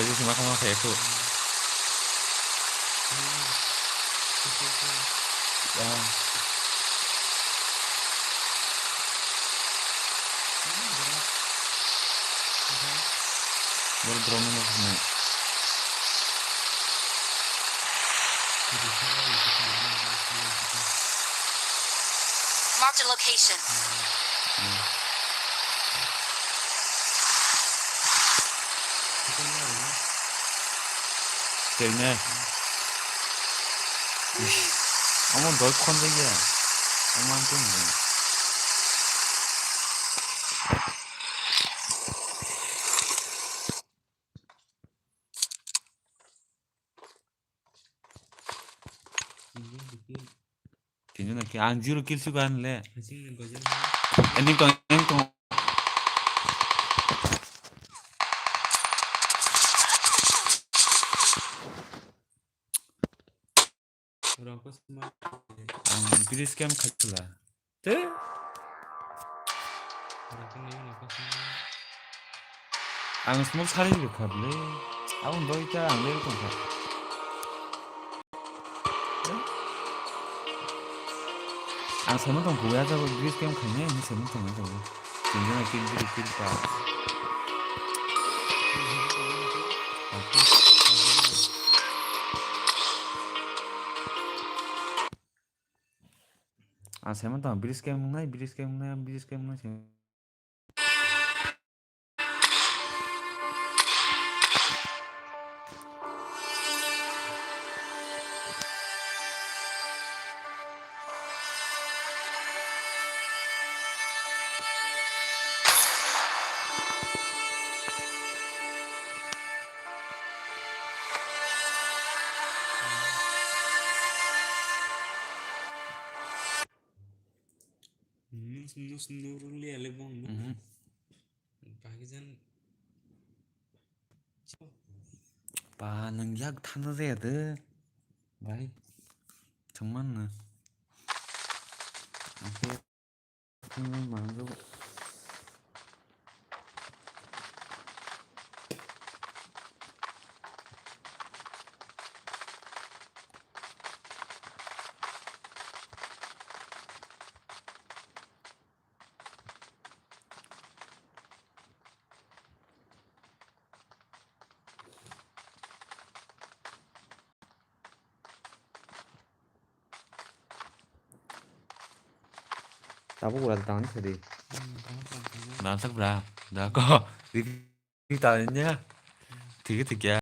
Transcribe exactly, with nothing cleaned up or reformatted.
Jadi sima kama kayak tu. Ah. Bor drone no khnai. Marked a location. Tei ne. Amo doi khonjak ya. Amo ang tong. Tini na ki ang zero kill suka anle. Ending tong, ending tong. Ang bridge camp khaikla. Te? Ang smoke sari rwkha bwle. Aboni bagwi ta ang level tongkha. Ang saimantong kuya jabo bridge camp khainai hinwi saimantong jago. Tinjana kill biri kill pa. Ang saimantong bridge camp wngnai, bridge camp wngnai, bridge camp wngnai. Nus nus nurul ya le bong. Mhm. Pakistan. Pa nang yak thana de de. Bai. Thangman na. Ang khe thangman mango. Tabuk ural tangni sadi. Nangsak bra. Da ko. Ri ta nya. Thik thik ya.